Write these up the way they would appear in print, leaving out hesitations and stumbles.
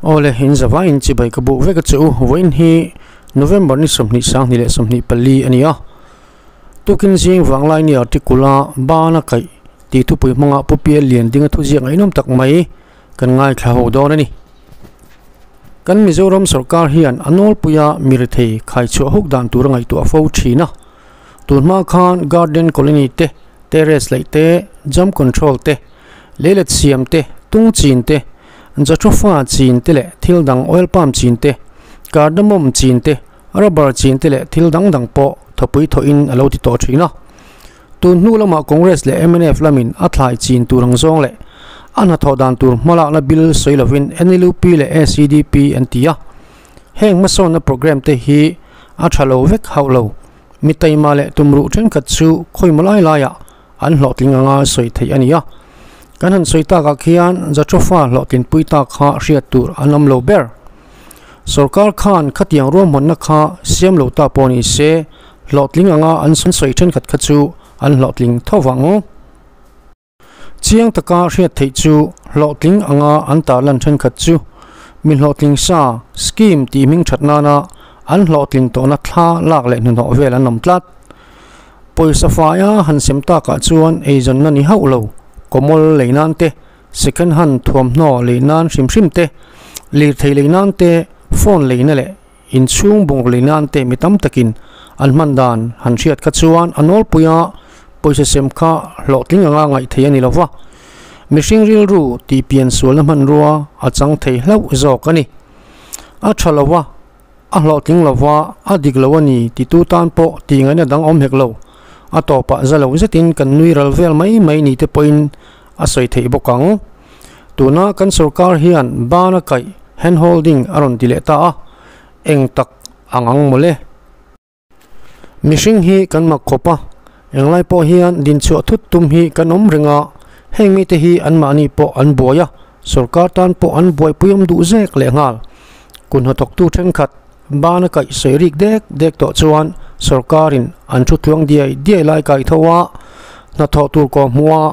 Awle, in zavai in chibai ka buk vek a che u. Vawiin hi November ni 20 2024 a ni a. Tukin zing vanglai ni article a bana kaih tih thupui hmanga Pu Pial Lian dinga thuziak ngaihnawm tak mai kan ngaithla ho dawn a ni. Kan Mizoram sorkar hian a nawlpuia mirethei khaichhuah huk dan tur a ngaihtuah fo thin a. Tunhma khan Garden Colony te, Terrace laih te, Jump Control te, Leilet siam te, tung chin te, jatropha chin te leh thil dang oil palm chin te, cardamom chin te, rubber chin te leh thil dang dang pawh thawpui thawhin a lo ti tawh thin a. Tun hnu lamah Congress leh mnf lamin a thlai chin tur ang zawng leh a hnathawh dan tur hmalakna bill sawi lovin NLUP leh ACDP an ti a. Heng hmasawnna programme te hi a tha lo vek hauh lo. Mi taima leh tumruh thenkhat chu khawimaw lai laiah an hlawhtling anga sawi theih a ni a. Kan han sawi takah khian Jatropha hlawhtlinpui tak kha hriat tur an awm lo ber. Sorkar khan khatiang ruahmanna kha siam lo ta pawh ni se, hlawhtling anga an sawi thenkhat kha chu an hlawhtling tho vang. Chiang taka hriat theih chu hlawhtling anga an tarlan thenkhat chu mi hlawhtling sa scheme tih hming that nana an hlawhtling tawhna thla lak leh hnahnawh vel an awm tlat. Pawisa faia han sem takah chuan eizawnna ni hauh lo, kawmawl lei nan te, second hand thuamhnaw lei nan hrim hrim te, lirthei lei nan te, phone leina leh inchhung bungraw lei nan te mi tam takin an hman dan han hriat kha chuan a nawlpuia pawisa sem kha hlawhtling anga ngaih theih a ni lo va, mihring rilru tihpian sualna hmanrua a chang thei hlauh zawk a ni. A tha lo va. A hlawhtling lo va, a dik lo a ni titu tan pawh tih ngaihna dang awm hek lo. A tawpah za lo zetin kan nui ral vel mai mai ni te pawhin a sawi theih bawk ang. Tuna kan sorkar hian bana kaih, hand holding, a rawn ti leh ta a, eng tak ang ang mawle. Mihring hi kan mak khawp a, englai pawh hian dinchhuah thut tum hi kan awm reng a, heng mite hi anmahni pawh an buai a, sorkar tan pawh an buaipuiawm duh zek leh nghal. Kun hnathawktu thenkhat bana kaih sawi rik dek dek tawh chuan sorkarin an thu tluang diai diai lai kai tho a, hnathawh tur kawh hmuh a,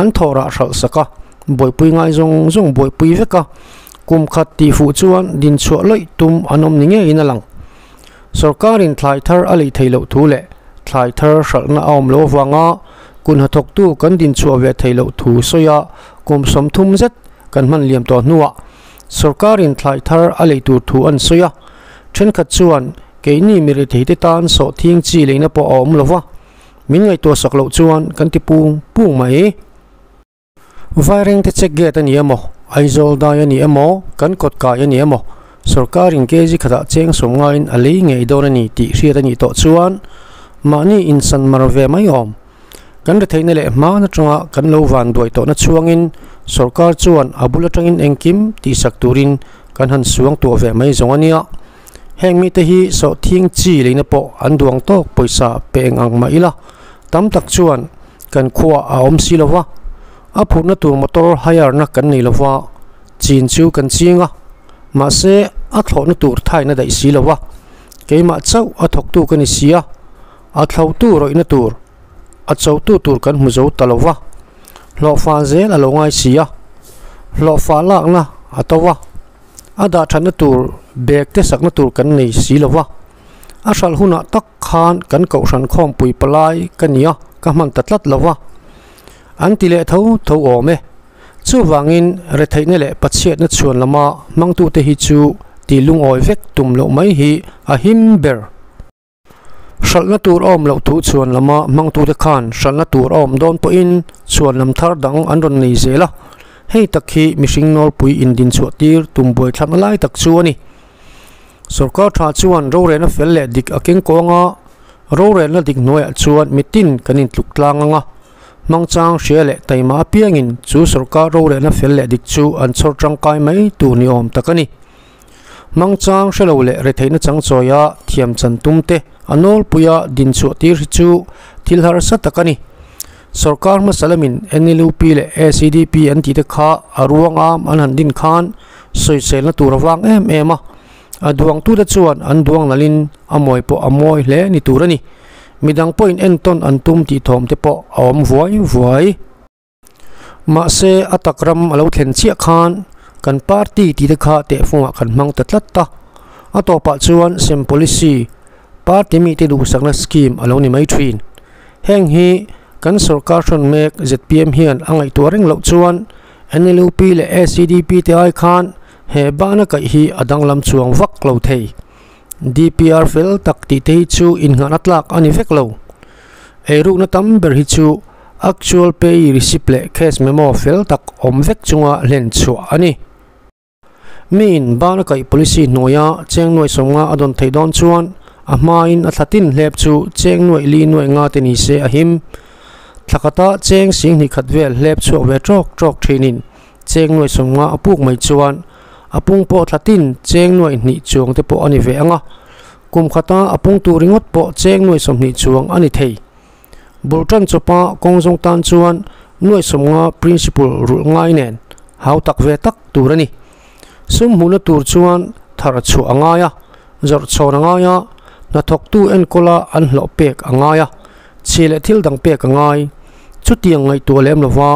an thawh rah hralh sak a, buaipui ngai zawng zawng buaipui vek a, kum khat tihfuh chuan dinchhuah lawih tum an awm ni ngeiin a lang. Sorkarin thlai thar a lei thei loh thu leh thlai thar hralhna a awm loh avanga kun hnathawktu kan dinchhuah ve thei loh thu sawi a kum 30 zet kan hman liam tawh hnuah sorkarin thlai thar a lei tur thu an sawi a. Thenkhat chuan keini mi retheite tan sawhthing chi leina pawh a awm lova, min ngaihtuah sak loh chuan kan ti pung pung mai. Vairengte check gate a ni emaw, Aizawl dai a ni emaw, kan kawt kai a ni emaw, sorkarin kg khatah cheng sawm ngaiin a lei ngei dawn a ni tih hriat a nih tawh chuan mahni insan mar ve mai awm. Kan retheihna leh hman atanga kan lo van duai tawhna chhuangin sorkar chuan a bul atangin engkim tihsak turin kan han suang tuah ve mai zawng a nia. Heng mite hi sawhthing chi leina pawh an duang tawk pawisa pe eng ang mah ila tam tak chuan Kan khua a awm si lo va, a phurhna tur motor hire na kan nei lo va, chin chu kan ching a, mahse a thlawhna tur thaina daih si lo va, keimah chauh a thawktu ka ni si a, a thlotu rawihna tur, a chotu tur kan hmu zo ta lo va, hlawhfa zel a lo ngai si a, hlawhfa lakna a to va, a dah thatna tur bag te sakna tur kan nei si lo va, a hralh hunah tak. Khan kan kohhran khawmpui palai ka nia ka hman ta tlat lo va, an ti leh tho tho awm e. Chuvangin retheihna leh pachhiatna chhuan lama hmangtute hi chu ti lungawi vek tum loh mai hi a him ber. Hralhna tur a awm loh thu chhuan lama hmangtute khan hralhna tur a awm dawn pawhin chhuan lam thar dang an rawn nei zel a, hei tak hi mihring nawlpui indinchhuah tir tum buaithlakna lai tak chu a ni. Sorkar tha chuan rorelna fel leh dik a keng kawng a, rorelna dik hnuaiah chuan mitin kan intluk tlang ang a, hmangchang hria leh taima apiangin chu sorkar rorelna fel leh dik chu an chhawr tangkai mai tur ni awm tak a ni. Hmangchang hre lo leh retheihna changchawia thiam chan tum te a nawlpuia dinchhuah tir hi chu thil harsa tak a ni. Sorkar hmasa lamin NLUP leh ACDP an tihte kha a ruang am an han din khan sawiselna tur a vang em em a, a duangtute chuan an duang nalhin a mawi pawh a mawi hle ni tur a ni. Midang pawhin entawn an tum tih thawm te pawh a awm vuai vuai. Mahse, a tak ram a lo thlen chiah khan Kan party tih te kha tehfungah kan hmang ta tlat a, a tawpah chuan sem policy, party mite duhsakna scheme a lo ni mai thin. Heng hi kan sorkar hrawn mek zpm hian a ngaihtuah reng loh chuan NLUP leh ACDP te ai khan he bana kaih hi a danglam chuang vak lo thei. DPR fel tak tih te hi chu innghahna tlak a ni vek lo. Eirukna tam ber hi chu actual pay receipt leh cash memo fel tak awm vek chunga hlen chhuah a ni. Miin bana kaih policy hnuaia cheng nuai sawmnga a dawn theih dawn chuan a hmain a thla tin hlep chu cheng nuaih li nuaih nga te ni se a him. Thla khata cheng singhnih khat vel hlep chhuak ve tawk tawk thinin cheng nuaih sawmnga a puk mai chuan a pung pawh thla tin cheng nuaih hnih chuang te pawh a ni ve ang a, kum khata a pung tur ringawt pawh cheng nuaih sawmhnih chuang a ni thei. Bul tan chawpa kawng zawng tan chuan nuaih sawmnga principal rulh ngai nen hau tak ve tak tur a ni. Sum hmuhna tur chuan thar chhuah a ngai a, zawrh chhawn a ngai a, hnathawktu enkawla an hlawh pek a ngai a, chhi leh thil dang pek a ngai. Chutiang ngaihtuah lem lova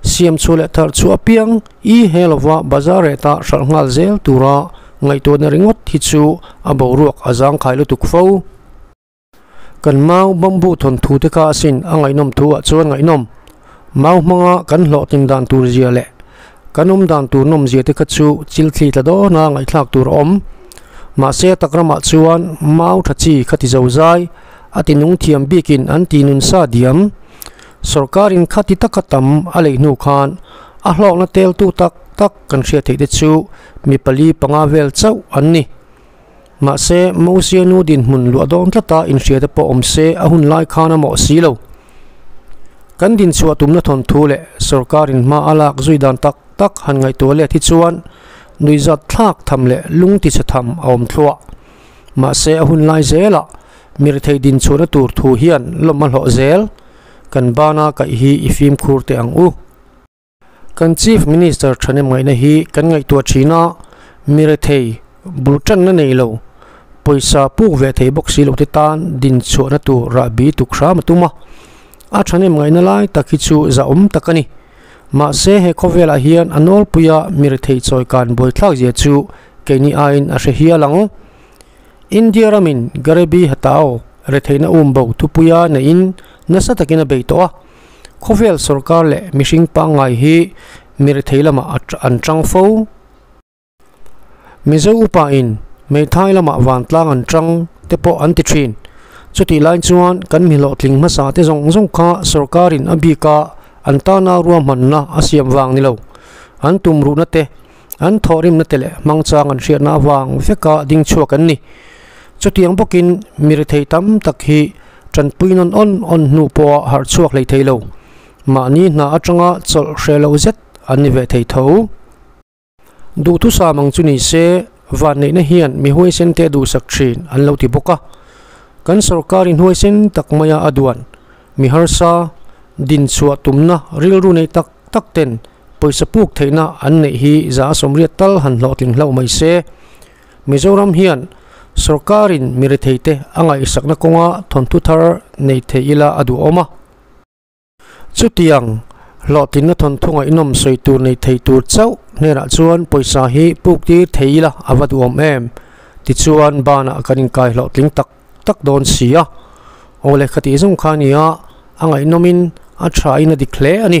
siam chhuah leh thar chhuah apiang i he lova bazar reta hralh nghal zel tura ngaihtuahna ringawt hi chu a boruak a zangkhai lutuk fo. Kan mau bamboo thawnthu te kha asin a ngaihnawm thu ah chuan ngaihnawm. Mau hmanga kan hlawhtlin dan tur zia leh kan awm dan tur nawm zia te kha chu chil thli tla dawna ngaihthlak tur a awm. Mahse tak ramah chuan mau tha chi kha ti zo zai a ti nung thiam bikin an ti nun sa diam. Sorkarin kha ti taka tam a lei hnu khan a hlawkna teltu tak tak kan hriat theih te chu mi pali panga vel chauh an ni. Mahse, Mosia nu dinhmun luah dawn tlata inhriate pawh awm se a hun lai khan a mawh si lo. Kan dinchhuah tumna thawnthu leh sorkarin hma a lak zui dan tak tak han ngaihtuah let hi chuan nuihzat thlak tham leh lung tichhe tham a awm thluah. Mahse, a hun lai zelah mirethei dinchhuahna tur thu hian lawm a hlawh zel. Kan bana kaih hi i fimkhur teh ang u. Kan Chief Minister thahnem ngaihna hi kan ngaihtuah thin a, mi rethei, bul tanna nei lo, pawisa puk ve thei bawk si lote tan dinchhuahna tur rahbi tuk hram a tum a. A thahnem ngaihna lai tak hi chu zahawm tak a ni. Mahse he khawvelah hian a nawlpuia mi rethei chawikan buaithlak zia chu keini aiin a hre hial ang. India ramin Garibi Hatao retheihna umbo thupuia neihin nasa takin a bei tawh a. Khawvel sorkar leh mihring pangngai hi mi rethei lamah an tang fo. Mizo upa in Meithai lamah vantlang an tang te pawh an ti thin. Chutih lai chuan kan mi hlawhtling hmasa te zawng zawng kha sorkarin a bika an tana ruahmanna a siam vang ni lo. An tumruhna te, an thawhrimna te leh hmangchang an hriatna avang veka ding chhuak an ni. Chutiang bawkin mi rethei tam tak hi Tanpui nawn awn awn hnu pawha harh chhuak hlei thei lo. Mahni hna atanga chawlh hre lo zet an ni ve thei tho. Duhthusam ang chu ni se, vanneihna hian mi huaisen te duhsak thin an lo ti bawk a. Kan sorkarin huaisen tak maia a duan, mi harsa, dinchhuah tumna rilru nei tak tak ten pawisa puk theihna an neih hi za a sawmriat tal han hlawhtling hlauh mai se. Mizoram hian sorkarin mi retheite a ngaihsakna kawnga thawnthu thar nei thei ila a duhawm a. Chutiang hlawhtlinna thawnthu ngaihnawm sawi tur nei thei tur chauh hnenah chuan pawisa hi puk tir thei ila a va duhawm em? Tichuan banah kan inkai hlawhtling tak tak dawn si a. Aw lehkha tih zawng kha a nia, a ngaihnawmin a thain a dik hle a ni.